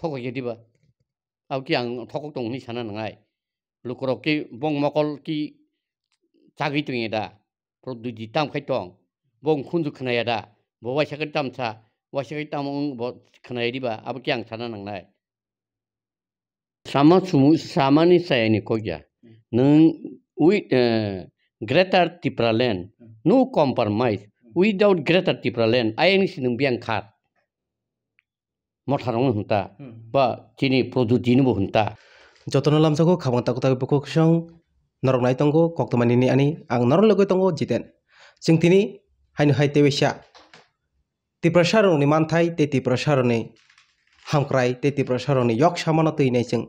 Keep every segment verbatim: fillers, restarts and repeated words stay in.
thokok ya diba? Abo ki ang thokok tong hwnwi sana nangnai. Lukurok ki bong mokol ki chagwi tongya da? Produti tam khai tong. Bong khunju khnaya da? Bo waisa khai tamsa, waisa khai tamo wng bo khnaya diba? Abo ki ang sana nangnai. Sama sumu, samani sayani kokya. Nwng with, eh, Greater Tipraland, no compromise. Without Greater Tipraland, ayang si nwng biyang khat. Motharong hwnta, Hmm. ba chini Produti ni bo hwnta. Jotono lamjago khabang taku taku bukhuk song norok nai tongo, koktwmani ni ani ang norok logoi tongo Jiten. Chwng tini haino hai tei waisa Tiprasa rokni manthai tei Tiprasa rokni hamkrai tei Tiprasa rokni yok samano twi nai chwng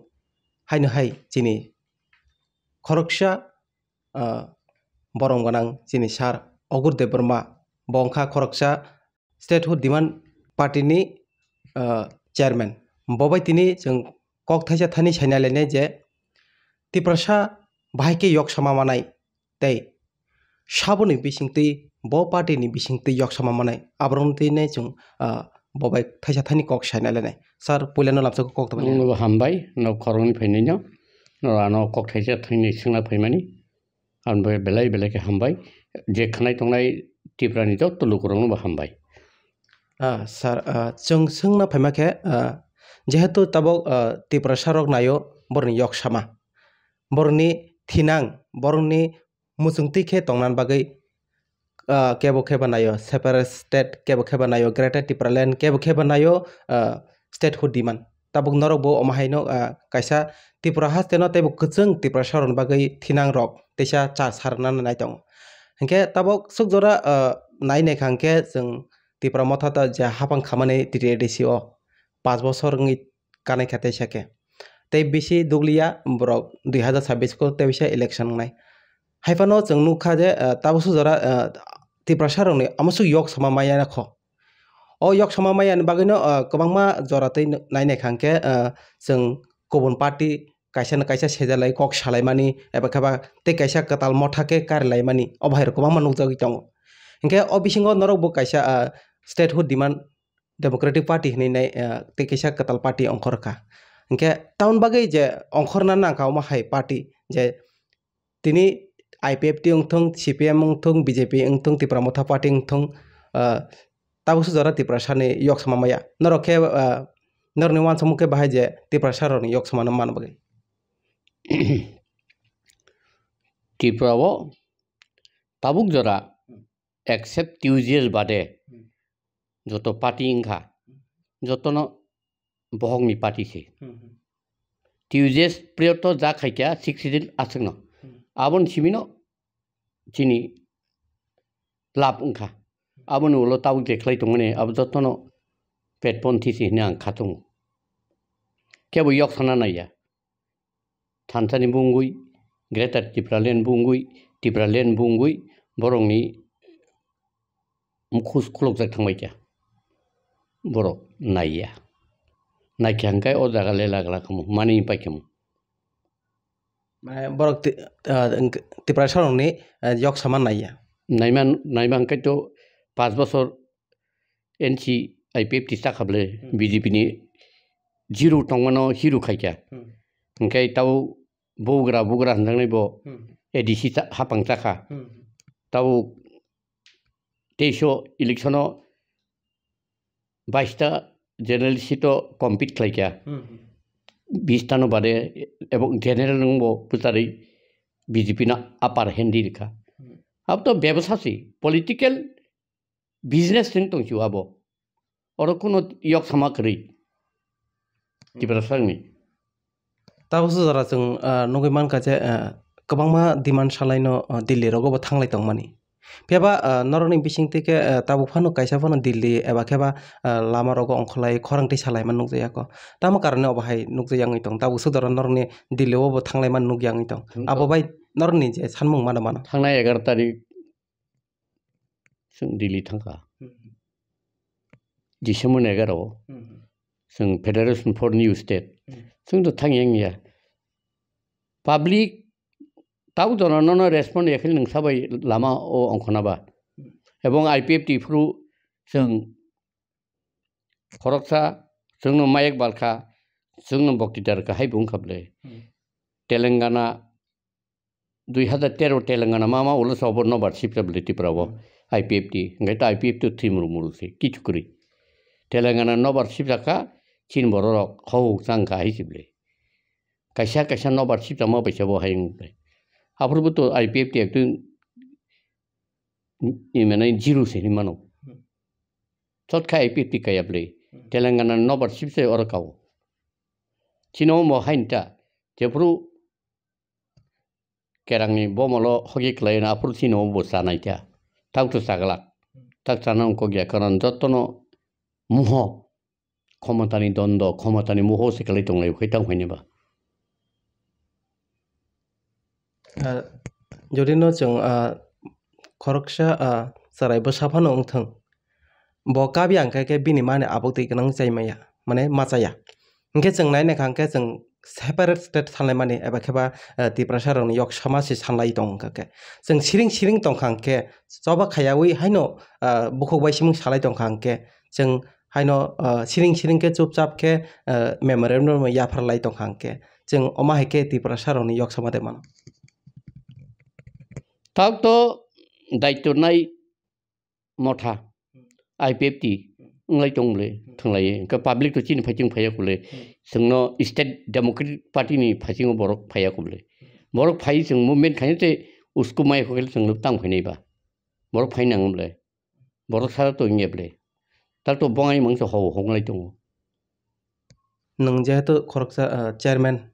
haino hai chini khoroksa, ah, borom gwnang chini sir Ogur Debbarma, bo wngkha khoroksa Statehood Demand Party ni, ah, chairman. Bo bai tini chwng kok thaisa thani saina lainai je Tiprasa bahai khe yok sama manai tei saboni bisingtwi bo party ni bisingtwi yok sama manai aborok twi nai chwng, ah, bo bai thaisa thani kok saina lainai. Sir, puilano lamsa kok tongmani. Nwngno bo hambai, no khoroknwi phainaino, no ano kok thaisa thani swngna phaimani. Ang bo belai belai khe hambai. Je khnai tongnai Tripura ni joto lukurokno bo hambai. Ah, sir, ah, chwng swngna phaima khe, ah, jehetu tabuk, ah, Tiprasa rok naio borokni yok sama. Borokni thinang, borokni muchungtwi khe tongna bagwi, ah, kebo khe bo naio separate state, kebo khe bo naio Greater Tipraland, kebo khe bo naio, ah, statehood demand. Tabuk norok bo omo haino, ah, kaisa Tripura haste no teibo kwchwng Tiprasa rokni bagwi thinang rok teisa cha sarwna nai tongo. Hinkhe tabuk swk jora, ah, nai naikha hinkhe chwng Tipra motha ta je hapang khamani T T A D C o panch bosor wngwi kanai kha teisa khe. Tei bisi dukliya borok dui hazar sabbish ko teisa election wngnai. Hai phano chwng nukha je, ah, tabuk swk jora, ah, Tiprasa rokni amo swk yok sama maya kho. O yok sama maya ni bagwi no, ah, kwbangma jora tei nai naikha hinkhe, ah, chwng kubun party kaisa no kaisa sejalai kok salaimani eba khe ba tei kaisa kwtal motha khe karilaimani o bahai rok kwbangma nukjagwi tongo. Hinkhe o bisingo norok bo kaisa, ah, statehood demand Democratic Party hinwi nai, ah, tei kaisa kwtal party ongkhor kha. Hinkhe tamoni bagwi je ongkhorna nangkha omo hai party je tini I P F T wngthung, C P M wngthung, B J P wngthung, Tipra Motha Party wngthung, ah, tabuk swk jora Tiprasa ni yok sama maya. Norok khe, ah, norokni uansukmung khe bahai je Tiprasa rokni yok samano man bagwi. Tripura o tabuk jora except T U J S bade joto party wngkha, jotono bohokni party se. Hmm, hmm. T U J S priyoto ja khaikha sixth schedule aswkno. Hmm. Aboni simino chini lab wngkha. Aboni ulo tabuk je khlai tongmani abo jotono petponthi se hwnwi ang kha tongo. Kebo yok sana naiya. Thansani bungwi, Greater Tipraland bungwi, Tipraland bungwi, borokni mukhus khulukjak thangbai kha. Borok naiya. Naikha hwnkhe o jaga le lagla khamu, mani pai khamu. Mane borok ti-, ah, Tiprasa rokni, ah, yok sama naiya. Naima, naima hwnkhe to panch bosor N C I P F T chakha bwle. Hmm. B J P ni zero tongmano hero khaikha. Hmm. Hwnkhe tabo bugra bugra hwnjaknai bo. Hmm. A D C cha-, hapang chakha. Hmm. Tabo teisho election o baista general seat o compete khlaikha. Hmm. Bistano bade ebong general nwngbo bwcharwi B J P no upper hand rikha. Hmm. Abo to bebsa se, political business se wng tong sio abo. Oro kuno yok sama kwrwi. Hmm. Tiprasa ni. Tabuk swk jora chwng, ah, nugwi mankha je, ah, kwbangma demand salaino, ah, Delhi rogo bo thanglai tongmani. Phiya ba, ah, norokni bisingtwi khe, ah, tabuk phano kaisa phano Delhi eba khe ba, ah, lama rogo ongkholai khorang twi salaima nukjaya kho. Tamo karone obo hai nukjaya wngwi tong? Tabuk swk jora norokni Delhi o bo thanglaimani nukya wngwi tong. Wngkha. Abo bai norokni je sanmung mano mano. Thangnai egaroh tarik chwng Delhi thangkha. Hmm. December ni egaroh o. Hmm. Chwng Federation for New State. Hmm. Chwng to thangya wngya. Public tabuk jora nono respond ya khe nwng sabai lama o ongkhorna ba. Hmm. Ebong I P F T phuru chwng khoroksa chwngno mayek balkha, Chwngno boktitar kahai bo wngkha bwle. Hmm. Telangana dui hazar tero Telangana ma ma ulo sobo nobar sipsa bwle Tripura o. Hmm. I P F T. Hwnkhe ta I P F T thwi muru muru se kichu kwrwi. Telangana nobar sipsa kha chini bororok hau chang kha hai se bwle. Kaisa kaisa nobar sipsa ma bai se bo hai wng bwle. Aphuru bo to I P F T ekdin i mane zero se hinwi mano. Hmm. Chot kha I P F T kaya bwle. Hmm. Telangana nobar sipsa oro kao. Chini omo hain ta. Jephuru kerangni bomolo hoki kwlaina aphuru chini omo bo chanai ta. Tak to chaglak. Tak chana wng kok ya, karon jotono muho. Khomotani dondo, khomotani muho se kwlai tonglai khai tang phaini ba. Ah, jodi no chwng, ah, khoroksa, ah, chwrai bwsa phano wngthwng, bo kabi ang khe, khe bini mani abuk twi gwnang chai maya, mane ma chaya. Hwnkhe chwng nai naikha hwnkhe chwng separate state sanlaimani eba khe ba, ah, Tiprasa rokni yok sama se sanlai tong wngkha khe. Chwng siring siring tongkha hwnkhe choba khayaui haino, ah, bukhuk bai simung salai tongkha hwnkhe chwng haino, ah, siring siring khe chupchap khe, ah, memorandum yapharlai tongkha hwnkhe, chwng omo hai khe Tiprasa rokni yok sama de mano. Tak to daityo nai motha, I P F T, wnglai tong bwle, thwnglai. Hwnkhe public to chini phaichung phaiya kule, chwngno State Democratic Party ni phaichungo borok phaiya kule. Borok phai chwng movement khaino tei usku maya kule chwngno tang phainai ba. Borok phai nang bwle. Borok sara to wngya bwle. Tal to bongai mangsa ho honglai tongo. Nwng jehetu khoroksa, ah, chairman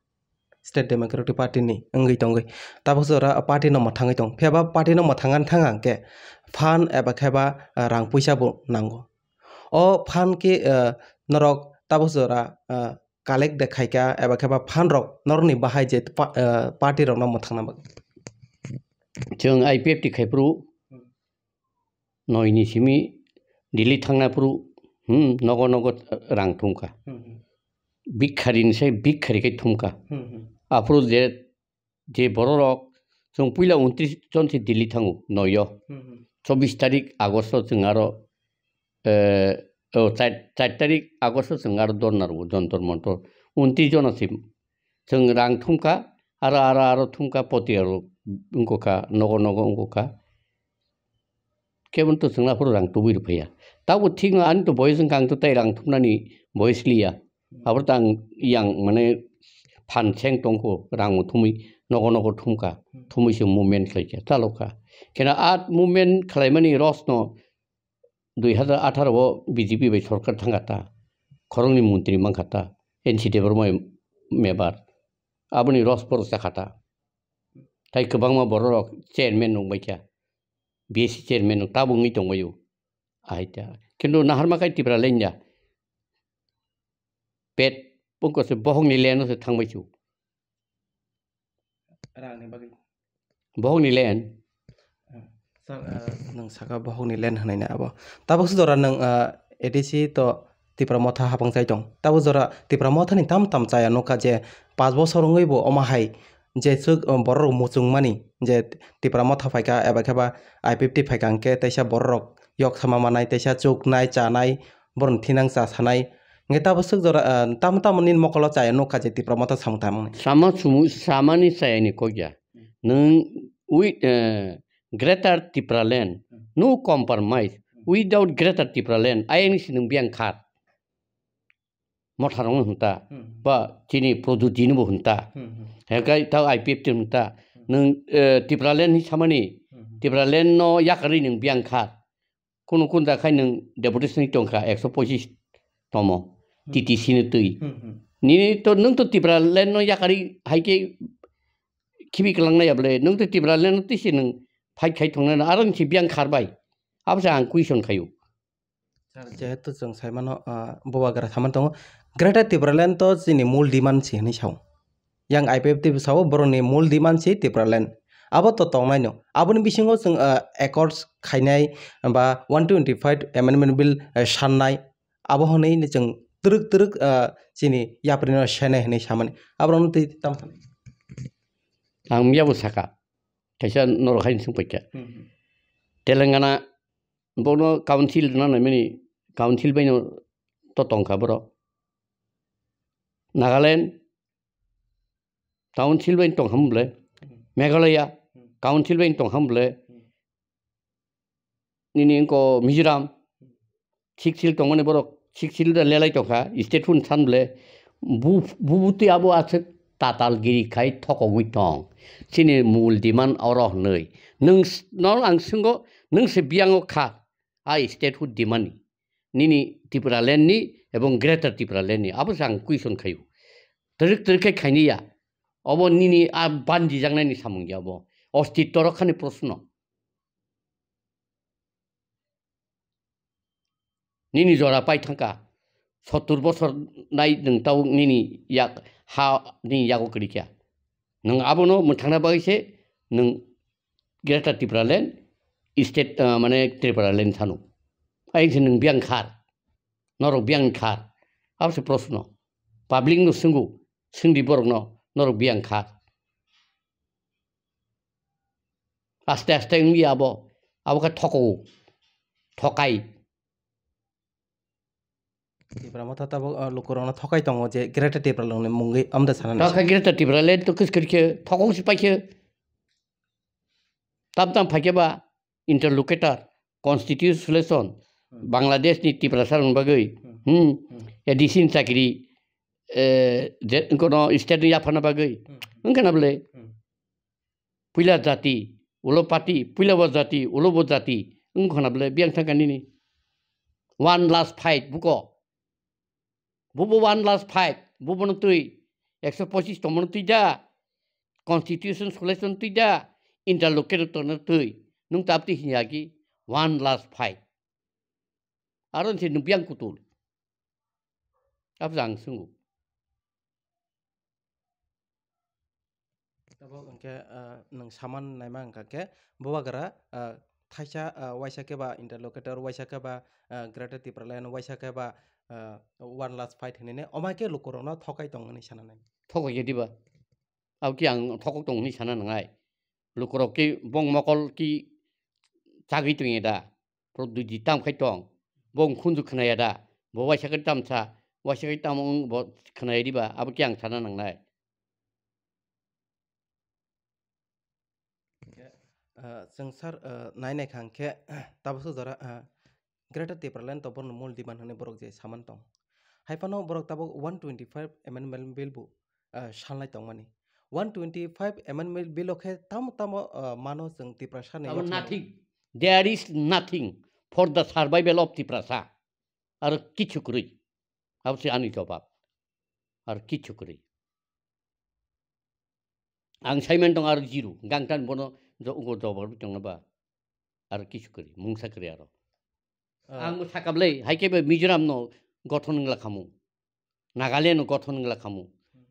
State Democratic Party ni wngwi tongwi, tabuk jora party no mwthangwi tong. Phiya ba party no mwthangna thang hwnkhe fund eba khe ba, ah, rang puisa bo nango. O fund khe, ah, norok tabuk jora, ah, collect de khaikha eba khe ba fund rok norokni bahai je pa-, ah, party rokno mwthangna bagwi. Chwng I P F T khai phuru noini simi Delhi thangna phuru, hmm, nogo nogo rang thumkha. Hmm, hmm. Bikharini se bikhari khai thumkha. Hmm, hmm. Aphuru je, je bororok chwng puila untris jon se Delhi thango, noyo. Hmm, hmm. Chobis tarik Agosto chwng aro, eh, o, char, char tarik Agosto chwng aro dorna rwo, Jontor Montor. Untris jona se chwng rang thumkha, aro, aro, aro thumkha, poti aro wngkha, nogo nogo wngkha. Kebon to chwngno aphuru rang tubui rw phaiya. Tabuk thikno ani to boyes wngkha, ang to tei rang thumnani boyes liya. Aphuru to ang yang mane phan seng tongkho, rang bo thumui nogo nogo thumkha, thumui se movement khlaikha, chalokha. Kena a movement khlaimani rosno dui hazar atharo o B J P bai sorkar thangkha ta, khoroknwi montri mankha ta, N C Debbarma member, aboni ros poro chakha ta. Tai kwbangma bororok chairman rok baikha, B S C chairman rok tabuk wngwi tongbaio. Ahai ta. Kintu naharma khai Tipraland ya. Pet pungko se bohokni land o se thangbai chu. Rangni bagwi. Bohokni land. Sir, ah, nwng saka bohokni land hwnwi na abo. Tabuk se jora nwng, ah, A D C to Tipra Motha hapang chai tong. Tabuk jora Tipra Mothani tam tam chaya nukha je paanch bosor wngwi bo omo hai je chwk, um, borok muchung mani je Tipra Motha phaikha eba khe ba I P F T phaikha hwnkhe teisa borok yok sama manai, teisa chuknai, chanai, borokni thinang cha sanai. Hwnkhe tabuk swk jora, ah, tamo tamo nini mokolo chaya nukha je Tipra Motha samung tangmani. Sama sumu-, samani chayani kokya. Nwng wi-, eh, Greater Tipraland, no compromise. Without Greater Tipraland, ayang si nwng biyang khar. Motharokno hwnta, hmm, ba chini Pradyotjino bo hwnta. Hmm, hmm. Hekai tao I P F T hwnta. Hmm. Nwng, eh, Tipraland ni samani, hmm, hmm, Tipraland no yakarwi nwng biyang kha. Kunu kunda khai nwng deputation ni tongkha ekso pochis tomo, hmm, T T C ni twi. Hmm, hmm. Nini to, nwng to Tipraland no yakarwi hai khe khibi kwlangnai ya bwle, nwng to Tipraland no twi se nwng fight khai tongnai no, aro nisi biyang kharbai. Abo se ang question khaio. Sir, jehetu chwng sai mano, ah, bubagra samani tongo, Greater Tipraland to chini mul demand si hinwi sao. Yang I P F T bo sao, borokni mul demand si Tipraland. Abo to tongnaino. Aboni bisingo chwng, ah, accords khainai ba one twenty five amendment bill, eh, sannai. Abo hwnwi chwng twrwk twrwk, ah, chini yaprino senai hinwi samani. Aborokno twi tamo sanai? Ang yabo saka. Kaisa norok haino swng paikha. Hmm, hmm. Telangana bono council rwna naimani, council baino to tongkha borok. Nagaland council bai tong ham ble, Meghalaya council bai tong ham ble, nini ko Mizoram, Siksil tongmani borok, Siksil da lelai tongkha, state hun san ble, bu, bu, butwi abo aswk tatal giri khai thokogwi tong. Chini mul demand oro hwnwi. Nwng s-, no ang swnggo, nwng se biyango kha, a state hood demand ni. Nini Tipraland ni ebong Greater Tipraland ni. Abo se ang question khaio. Twrwk twrwk khe khaini ya. Obo nini a bandijaknai ni samung ya obo. Ostitto rokha ni proshno. Nini jora pai thangkha, sottur bosor nai nwng tabuk nini yak, ha nini yago kwrwikha. Nwng abono mwthangna bagwi se nwng Greater Tipraland state, ah, mane Tipraland sano. Ayang se nwng biyang khar, norok biyang khar. Abo se proshno. Public no swngo, swngdi borok no, norok biyang khar. Aste aste wngya abo, abo khe thoko, thokai. Tipra Motha tabuk, ah, lukurokno thokai tongo je Greater Tipraland ni mungwi amda sana nai. Thokai Greater Tipraland to kwskwrwi khe thokong se paikhe. Tam tam phaikhe ba interlocutor, constitution, Bangladesh ni Tiprasa rok bagwi, hmm, A D C ni chakri, eh, je, kono state ni yaphana bagwi, wngkha na bwle? Puila jati, ulo party, puila bo jati, ulo bo jati, wngkha na bwle? Biyang thangkha nini. One last fight, buko. Bubo one last fight, bubono twi ekso pochis tongmano twi da, constitution solution twi da, interlocutor tongno twi, nwng tabti hinya ki one last fight. Aro se nwng biyang kutul. Abjang swngo. Tabuk hwnkhe, ah, nwng saman naima wngkha khe, bubagra, ah, thaisa, ah, waisa khe ba interlocutor, waisa khe ba, ah, Greater Tipraland, waisa khe ba, ah, one last fight hinwi ne, omo hai khe lukurokno thokai tong hwnwi sana nai. Thokoi khe diba? Abo ki ang thokok tong hwnwi sana nangnai? Lukurok ki bong mokol ki chagwi tongya da? Borok dui di tam khai tong. Bo wng khunju khwnaya da? Bo waisa khe tamsa, waisa khe tamo wng bo khwnaya diba? Abo ki ang sana nangnai? Ah, chwng sir, ah, nai nai kha hwnkhe, tabukso jora, ah, Greater Tipraland to borokni mul demand hwnwi borok je saman tong. Hai phano borok tabuk one twenty-five amendment bill bo, ah, sanlai tongmani. One twenty-five amendment bill o khe tamo tamo, ah, mano chwng Tiprasa ni Abo yaphano nothing. There is nothing for the survival of Tiprasa. Aro kichu kwrwi. Abo se ani jobab. Aro kichu kwrwi. Ang saiman tong aro zero. Gangtan bono jo-, ugo jobab tongna ba. Aro kichu kwrwi. Mungsa kwrwi aro. Ah. Ang bo sakap le, hai khe bo Mizoram no gothon wngla khamu. Nagaland no gothon wngla khamu.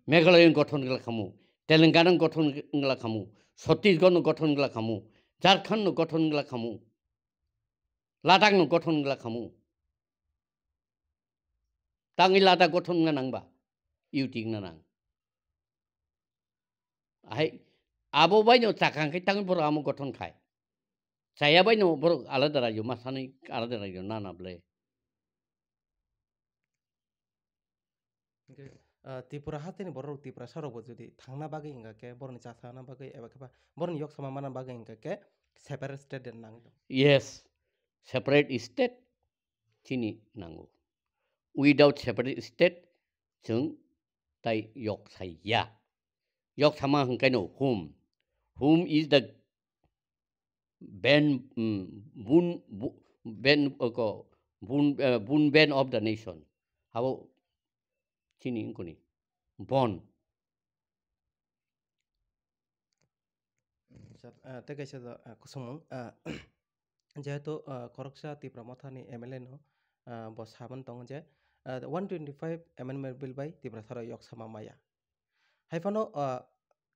Meghalaya no gothon wngla khamu. Telangana no gothon wngla khamu. Chhattisgarh no gothon wngla khamu. Jharkhand no gothon wngla khamu. Ladakh no gothon wngla khamu. Tangwi Ladakh gothon wngna nang ba? U T wngna nang. Hai, abo bai no chakang khai tangwi borok amo gothon khai. Chaya bai no borok alada rajyo ma sanwi alada rajyo nana ble. Hingke, ah, Tripura hatini borok Tiprasa rok bo jodi thangna bagwi hingka khe borokni chasana bagwi eba khe ba borokni yok sama mana bagwi hingka khe separate state de nang. Yes, separate state chini nango. Without separate state chwng tai yok sai ya. Yok sama hingke no whom? Whom is the ben, mm, bun, bu-, ben, uh, ko, bun, uh, bun ben of the nation. Abo chini wngkoni. Bon. Sir, ah, tei kaisa do, ah, kusumung, ah, jehetu, ah, khoroksa Tipra Mothani M L A no, ah, bo saban tongo je, ah, one twenty-five amendment bill bai Tiprasa rok yok sama maya. Hai phano, ah,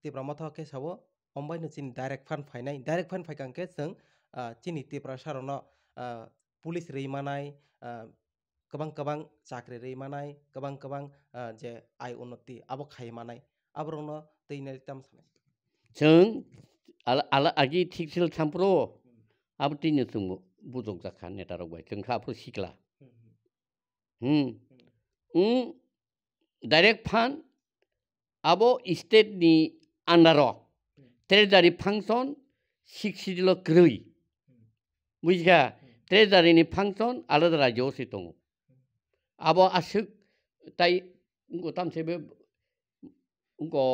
Tipra Motha khe sao, ombai no chini direct fund phainai, direct fund phaikha hwnkhe chwng, ah, chini Tiprasa rokno, ah, police rwi manai, ah, kwbang kwbang chakri rwi manai, kwbang kwbang, ah, je ai unnoti abo khai manai, aborokno twi nai tam sanai. Chwng ala, ala agi thik sil thampro, abo twi no chwng bujok jakha neta rok bai, chwng kha aphuru sikla. Hmm. Hmm. direct fund abo state ni under o treasury function six schedule o kwrwi. Bujikha, treasury ni function alada rajyo o se tongo. Abo aswk tai wngkha tamse be wngkha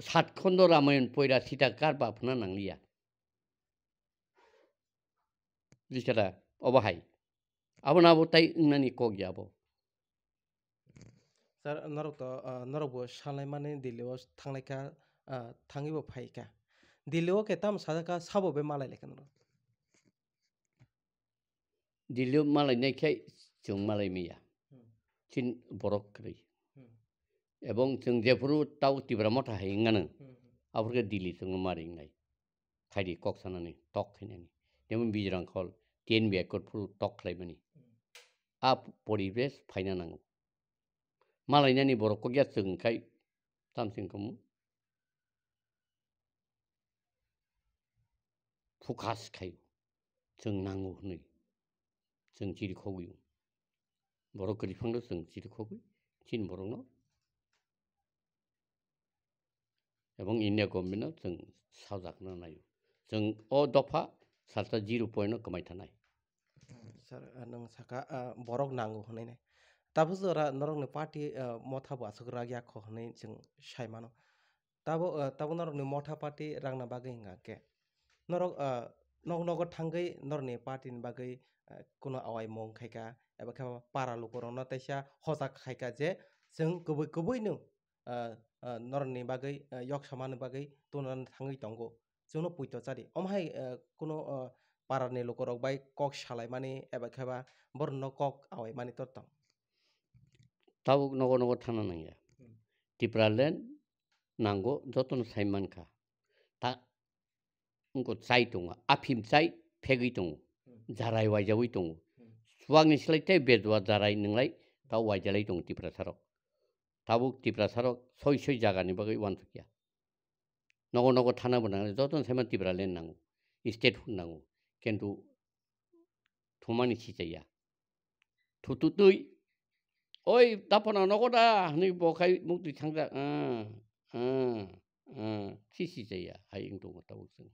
sat khondo Ramayon poira sita kar ba phuna nangliya. Bujikha da, obo hai. Abo na abo tai wngnani kok ya abo. Sir, norok to, ah, norok bo salai mani Delhi o thanglai kha, ah, thangwi bo phai kha. Delhi o khe tamo sajak kha, sabo be malai lai kha norok. Delhi o malai nai khe chwng malai maya. Hmm. Chin borok kwrwi. Hmm. Ebong chwng jephuru tau Tipra Motha hai wngano. Hmm. Aphuru khe Delhi chwngno mari wngnai. Khaidi kok sanani, tok khainani. Jemon Bijrang Khol, T N B Accord phuru tok khlaimani. Hmm. A poribesh phaina nango. Malainani borok kok ya chwng khai tamsing khamu. Focus khaio. Chwng nango hwnwi. Chwng chiri khogwio. Borok kwrwi phangno chwng chiri khogwi. Chini borokno. Ebong India government no chwng sajakna naio. Chwng o dopha salsa zero point no kwmai thanai. Sir, ah, nwng saka, ah, borok nango hwnwi nai. Tabuk jora norokni party, ah, motha bo aswk rak ya kho hwnwi chwng sai mano. Tabo, ah, tabo norokni motha party rangna bagwi hwnka khe. Norok, ah, nog nogo thangwi norokni party ni bagwi, ah, kuno awai mung khaika, eba khe para lukurokno teisa hochak khaika je chwng kubui kubui no, ah, ah, norokni bagwi, ah, yok samani bagwi tuna thangwi tongo. Chwngno puito chadi. Omo hai, ah, kuno, ah, para ni lukurok bai kok salaimani eba khe ba borokno kok awaimani tor tong. Tabuk nogo nogo thangna nangya. Hmm. Tipraland nango jotono sai mankha. Ta wngkha chai tongo, aphim chai phegwi tongo, hmm, jarai waijawi tongo. Hmm. Chuwakni slai tei bejua jarai nwnglai tao waijalai tongo Tiprasarok. Tabuk Tiprasarok soi soi jagani bagwi uansukya. Nogo nogo thana bo nangnai, jotono saimano Tipraland nango, statehood nango, kintu thumani sichaiya. Thututwi, "Oi, taphano nogo da?" hwnwi bo khai muktwi thangjak, "Ah, ah, ah," si sichaiya, hai wng tongo tabuk chwng.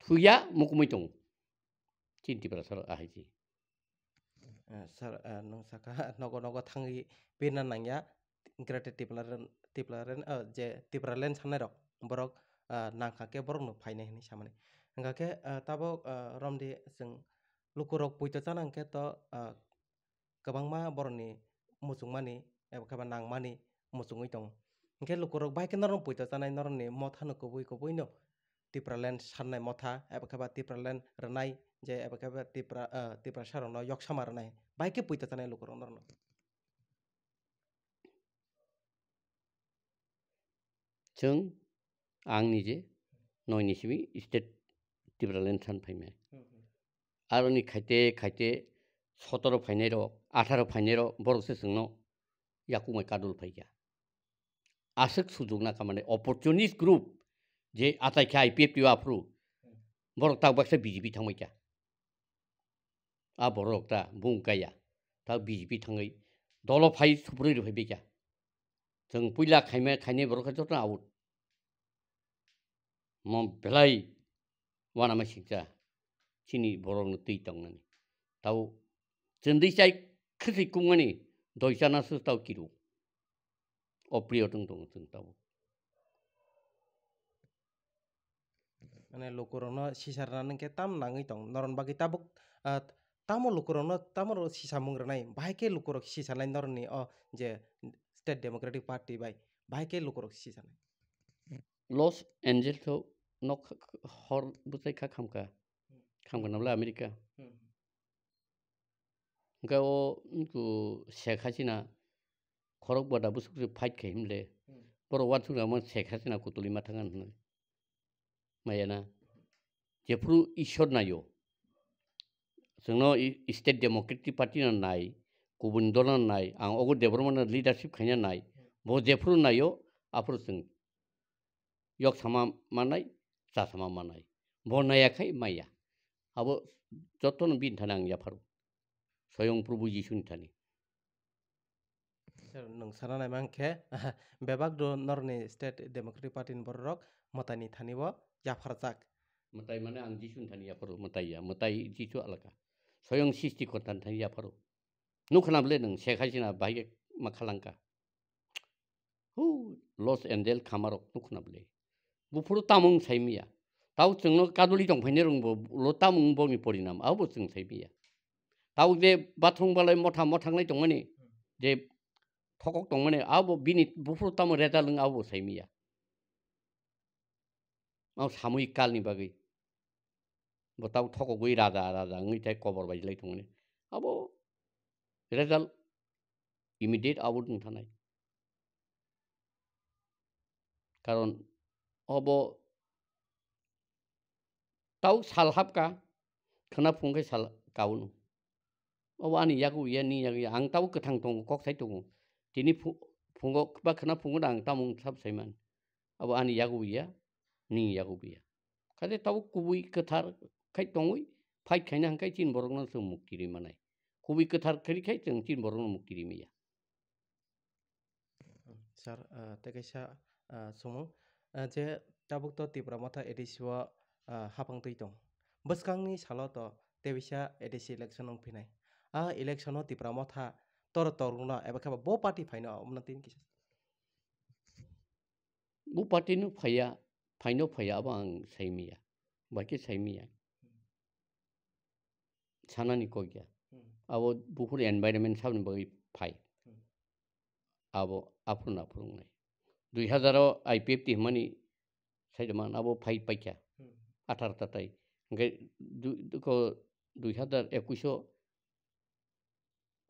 Thuya mukumui tongo. Chini Tiprasarok ahai se. Eh, sir, eh, nwng saka nogo nogo thangwi pirna nangya, Greater Tipraland, Tipraland, eh, je Tipraland sanai rok, borok, eh, nangkha khe borokno phainai hwnwi samani. Hwnkha khe, eh, tabok, eh, romdi chwng lukurok puito chana hwnkhe to, eh, kwbangma borokni muchungmani eba khe ba nangmani muchungwi tongo. Hwnkhe lukurok bai khe norokno puito chanai, norokni mothano kubui kubui no Tipraland sannai motha eba khe ba Tipraland rwnai je eba khe ba Tipra, ah, Tiprasarokno yoksama rwnai bai khe puito chanai lukurok norokno. Chwng, ang nije noi ni simi state Tipraland san phaimai. Hmm, hmm. Aroni khaite khaite sotoro phainai rok, atharo phainai rok, borok se chwngno yakungmai kadul phaikha. Aswk sujukna kha mane opportunist group je atai khe I P F T o aphuru, hmm, borok tak baksa B J P thangbai kha. A borok ta bung kaya, ta B J P thangwi dolo phai suprui rw phai bikya. Chwng puila khaima khainai borok khe joto out. Mo belai wanama sikja chini borokno twi tongnani. Tau chwndwi chai khwtwi kungmani doi chana sw tau kiru. Opriyo tong tongo chwng tabuk. Mane lukurokno sisa rwna hwnkhe tam nangwi tong. Norokni bagwi tabuk, ah, tamo lukurokno tamo rok sisamung rwnai? Bahai khe lukurok sisanai norokni o je State Democratic Party bai. Bahai khe lukurok sisanai. Los Angeles o nok hor bwchai kha khamkha. Khamkha nabla America. Hmm. Hwnkhe o, wngkhu Sheikh Hasina khorok bada bwswk se fight khai himle. Hmm. Borok uansukjak mano Sheikh Hasina kutulwi ma thang hwnwi. Maya na? Jephuru Ishwar naio. Chwngno i, State Democratic Party no nai, kubun dol no nai, ang ogo Debbarma no leadership khaina nai. Hmm. Bo jephuru naio, aphuru chwng yok sama manai, cha sama manai. Bo naya khai maya. Abo jotono bini thani ang yapharu. Soyong Probhu Jisuni thani. Sir, nwng sana naima hwnkhe, bebak do norni State Democratic Party ni borok rok mwtai ni thani bo yapharjak. Mwtai mane ang Jisu ni thani yapharo, mwtai ya, mwtai Jisu alaka. Soyong Sisti Kota ni thani yapharo. Nukhna bwle nwng Sheikh Hasina bahai ma khalangka. Hu, Los Angeles khamarok nukhna bwle. Buphuru tamung saimiya. Tau chwngno kaduli tongphaini rwngbo lo tamung boni porinam, abo chwng saimiya. Tau je bathwng balai motha mothangnai tongmani, je thokok tongmani, abo bini buphuru tamo reda lwng abo saimiya. Ang samui kalni bagwi. Bo tau thokogwi raja raja wngwi tei kobor bai lai tongmani. Abo result immediate abo wng thanai. Karon obo tau sal hapka, khwna phung khe sal kauno. Obo ani yago ya, ni yago ya. Ang tau kwthang tongo, kok sai tongo. Tini phu-, phungo ba khwna phungo da ang tamung sab saiman. Abo ani yago ya, ni yago ya. Kade tau kubui kwthar khai tongwi, fight khaina hwnkhe chin borokno chwng mukti ri manai. Kubui kwthar khai khai chwng chin borokno mukti ri maya. Sir, ah, tei kaisa, ah, sumung, ah, je tabuk to Tipra Motha A D C o, ah, hapang twi tong. Bwskangni salo to tebisa A D C election wng phinai. A election o Tipra Motha tor torungno eba khe bo party phaino omna tin kisa. Bo party no phaiya, phaino phaiya abo ang saimiya. Bai khe saimiya. Sanani kok ya. Hmm. Abo buphuru environment saboni bagwi phai. Hmm. Abo aphuru na phurungnai. Dui hazar o I P F T hwnmani saijaman abo phai paikha. Hmm. Athar tatai. Hwnkhe du-, duko dui hazar ekush o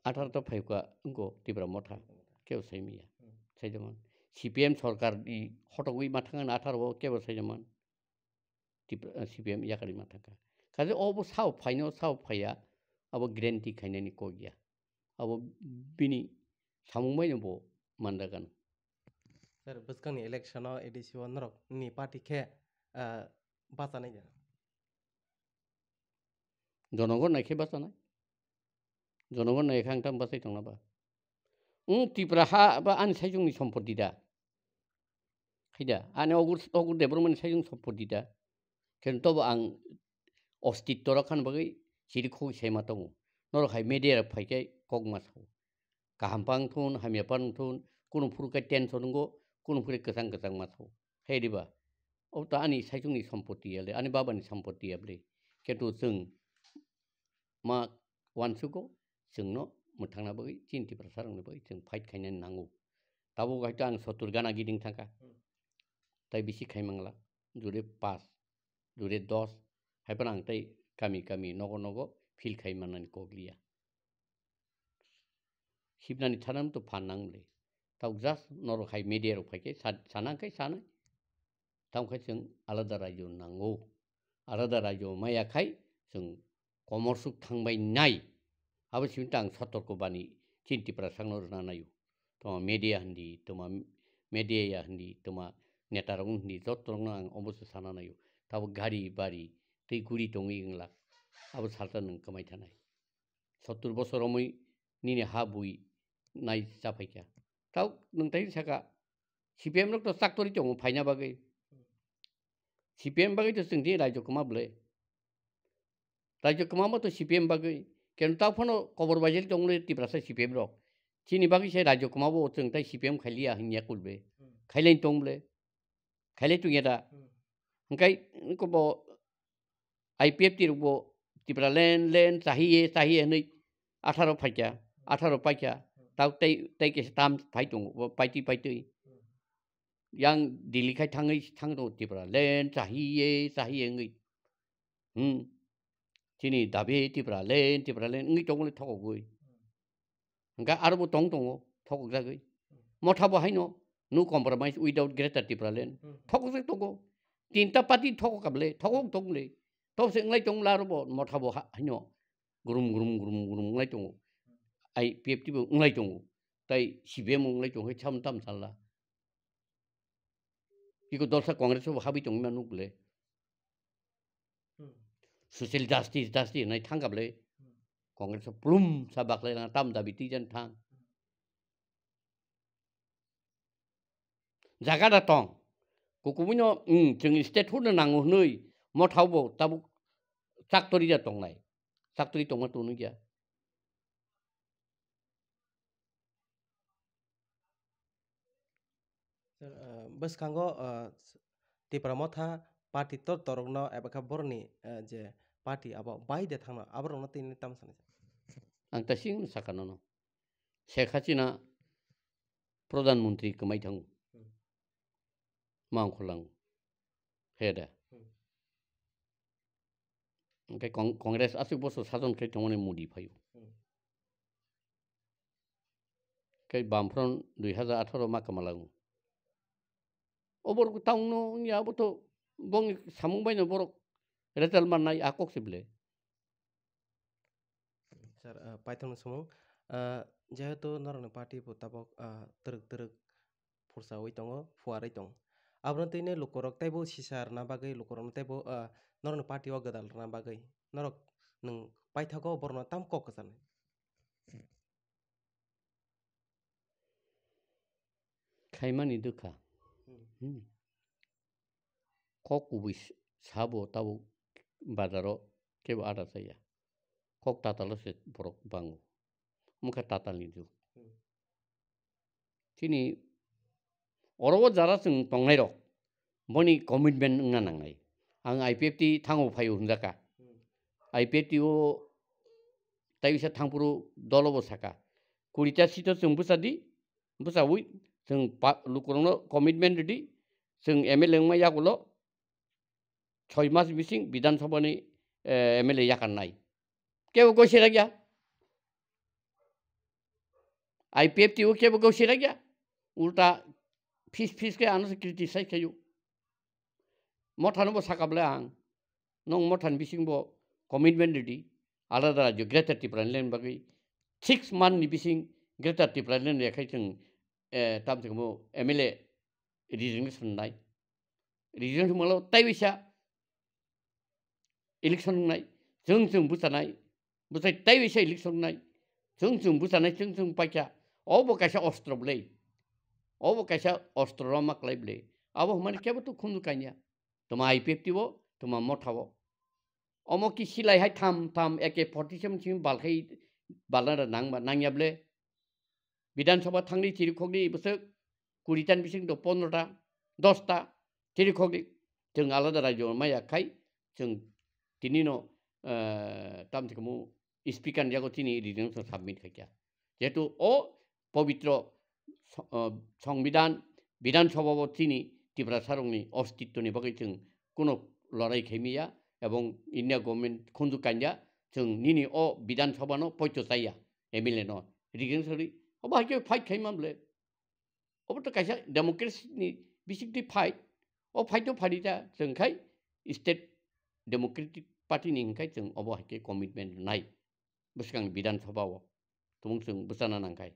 athar ta phaikha wngko Tipra Motha. Kebo saimiya. Hmm. Saijaman. C P M sorkar ni hotogwi mathangani athar o kebo saijaman. Tipra, C P M yakarima thangkha. Kaje obo sao phaino, sao phaiya, abo guarantee khainani kok ya. Abo bini samung baino bo mandagano. Sir, bwskangni election o A D C o norok ni party khe, ah, bachanai da? Jonogon nai khe bachanai. Jonogon nai khe ang tam bachai tongna ba. Wng Tipra ha ba ani saichungni sompoti da. Haida, ani ogur, ogur Debbarmani saichung sompoti da. Khen tobo ang ostitto rok khan bagwi chiri khogwi saima tongo. Norok hai media rok phai khe kok ma sao. Kaham pang thun, hamya pang thun, kunu phuru khe tension wngo, kunu phuru kwchang kwchang ma sao. Hai diba? Obo to ani saichungni sompoti ya le, ani babani sompoti ya bwle. Khe to chwng ma uansugo, chwngno mwthangna bagwi, chini Tiprasa rokni bagwi chwng fight khainani nango. Tabuk hai to ang sottur gana giding thangkha. Hmm. Tai bisi khai mangla, jure pas, jure dos, hai phano ang tai kami kami, nogo nogo field khai mannani kok liya. Himnani thanam to phan nang le. Tau just norok hai media rok phai khe sa-, sana khe sanai. Tamo khe chwng alada rajyo nango. Alada rajyo maya khai chwng komorsuk thangbai nai. Abo simi tang sotorko bani chini Tiprasakno rwna naio. Toma media hindi, toma media ya hindi, toma neta rok hindi, joto rokno ang omoso sana naio. Tabo gari bari tei guri tongwi wngla. Abo salsa nwng kwmai thanai. Sottur bosor romwi nini ha bui nai chaphai kha. Tau nwng tai saka, C P M rok to chaktori tongo phaina bagwi. C P M bagwi to chwng tini rajyo kwma bwle. Rajyo kwma bo to C P M bagwi. Keno tau phano kobor baijali tongole Tiprasa C P M rok. Chini bagwi se rajyo kwma bo chwng tai C P M khailiya hwnya kulbe. Hmm. Khailai tong bwle. Khailai tongya da. Hmm. Hwnkhe, wngkhe bo I P F T rok bo Tipra len, len, chahiye, chahiye hwnwi atharo phaikya, atharo paikya, tau tei, tei kaisa tam phai tongo, bo paitwi, paitwi. Yang Delhi khai thangwi thang tongo Tipra len, chahiye, chahiye wngwi. Hmm. Chini dabi Tipra len, Tipra len wngwi tongmani thokogwi. Hwnkhe aro bo tong tongo, thokok jagwi. Motha bo haino, no compromise without Greater Tipraland. Hmm. Thokok jak tongo. Tinta party thokok kable, thokok tong le. Tobse wnglai tong la aro bo motha bo ha-, haino. Grum, grum, grum, grum wnglai tongo. I P F T bo wnglai tongo. Tai C P M wnglai tongo, hai cham tam salla. Iko dolsa Congress bo habwi tongma nuk le. Hmm. Social justice, justice nai thang kable. Hmm. Congress o plum sa baklai lang tam dabi twi jan thang. Hmm. jaga da tong. Kukubuino, mm, chwng state hurno nango hwnwi mothao bo tabuk chaktori da tongnai. Chaktori tongma tonwi ya. Sir, ah, bwskango, ah, Tipra Motha party tor torokno eba khe boroni, ah, je party abo bai de thangno, aborokno tini tamo sanai? Ang ta sing saka nono. Sheikh Hasina Pradhan Mantri kwmai thango. Hmm. Ma ongkholang. He da. Hmm. Hwnkhe Cong-, Congress aswk bosor sajon khe tongmani Modi phaio. Hmm. Khe Bamfront dui hazar atharo ma kwmalango. O borok tangno wngya, abo to bongni samung baino borok result mannai, a kok se ble. Sir, ah, paithakni samung, ah, jehetu norokni party bo tabok, ah, twrwk twrwk phursawi tongo, phuarwi tongo. Abono tini lukurok teibo sisa rwna bagwi, lukurokno teibo, ah, norokni party o gwdal rwna bagwi norok nwng paithago borokno tam kok kwchanai? Khaimani dwkha. Hmm. Hmm. Kok kubui s-, sabo tabuk bazaro kebo ada chaya. Kok tatalo se borok bango. Mukha tatalni jug. Hmm. Chini oro o jara chwng tongnairok, boni commitment wngna nangnai. Ang I P F T thango phaio hwnjaka. Hmm. I P F T o tai bisa thangphuru dolo bo saka. Kurita seat o chwng bwsa di, bwsawi chwng pa-, lukurokno commitment rwdi, chwng M L A wngma yagulo soi mas bising Bidhan Sabha ni, eh, M L A yakarnai. Kebo goi serakya. I P F T o kebo goi serakya. Ulta phis phis khe ano se criticize khayo. Mothano bo saka bwle ang. Nwng mothani bising bo commitment rwdi. Alada rajyo Greater Tipraland bagwi six month ni bising Greater Tipraland ya khai chwng, eh, tam se mo M L A resignation nai. Resignation malo tai bisa election wngnai, chwng chwng bwchanai, bwchai tei bisa election wngnai, chwng chwng bwchanai, chwng chwng paikha, obo kaisa ostro bwlai, obo kaisa ostro rwma kwlai bwlai, abo hwnmani kebo to khunju kanya, tuma I P F T o, tuma motha o, omo ki silai hai tham tham A K forty seven simi balkhai balna nangma nangya bwlai. Bidhan Sabha thangdi chirikhokdi bwswk kuri tan bising do pondro ta, dos ta chirikhokdi. Chwng alada rajyo maya khai, chwng tinino, eh, tam thikmu speaker ni yago chini resignation submit khaikha. Jehetu o pobitro so-, eh, Songbidan, Bidhan Sabha bo chini Tiprasa rokni ostitto ni bagwi chwng kuno lorai khaimiya ebong India government khunju kanya chwng nini o Bidhan Sabha no poito chaya M L A no. Resignation ri, obo hai khe fight khai man bwle. Obo to kaisa democracy ni bising twi fight. O fight o phari ta chwng khai State Democratic Party ni hwnkhai chwng obo hai khe commitment rwnai bwskang Bidhan Sabha o. Tumung chwng bwchana nangkhai.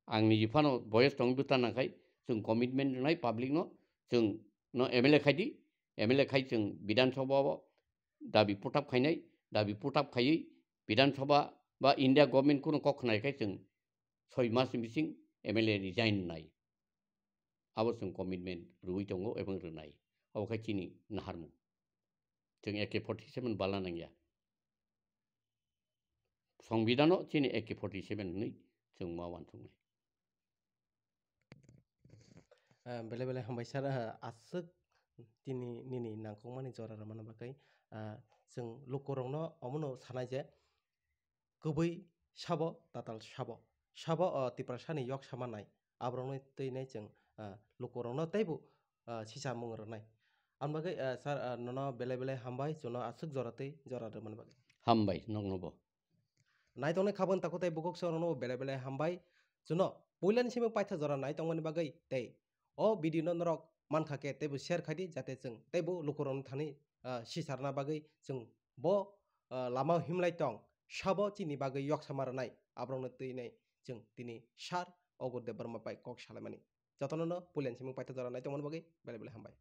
Ang niji phano boyes tong bwchana nangkhai chwng commitment rwnai public no, chwng no M L A khai di, M L A khai chwng Bidhan Sabha o dabi put up khainai, dabi put up khaiwi Bidhan Sabha ba India government kuno kok khnai khai chwng soi mas ni bising M L A resign nai. Abo chwng commitment rwui tongo ebong rwnai. Abo khai chini naharmung. Chwng A K forty seven bala nangya. Songbidano chini A K forty seven hwnwi chwng ma uansuknai. Ah, belai belai hambai sir, ah, aswk tini nini nangkukmani jora rwmani bagwi, ah, chwng lukurokno omono sanai je, kwbwi sabo, tatal sabo. Sabo, o, Tiprasani yok sama nai. Aborokno twi nai chwng, ah, lukurokno teibo, ah, sisamung rwnai. Aboni bagwi, ah, sir, ah, nono belai belai hambai, chwngno aswk jora twi jora rwmani bagwi. Hambai, nokno bo. Naitongnai khabon takhuk tei bukhuk songno belai belai hambai. Chwngno puilani simi paitha jora naitongmani bagwi tei o video no norok mankha khe teibo share khaidi, jate chwng teibo lukurokno thani, ah, sicharna bagwi chwng bo, ah, lama himlai tong, sabo chini bagwi yok sama rwnai, aborokno twi nai chwng tini sir Ogur Debbarma bai kok salaimani. Jotono no puilani simi paitha jora naitongmani bagwi belai belai hambai.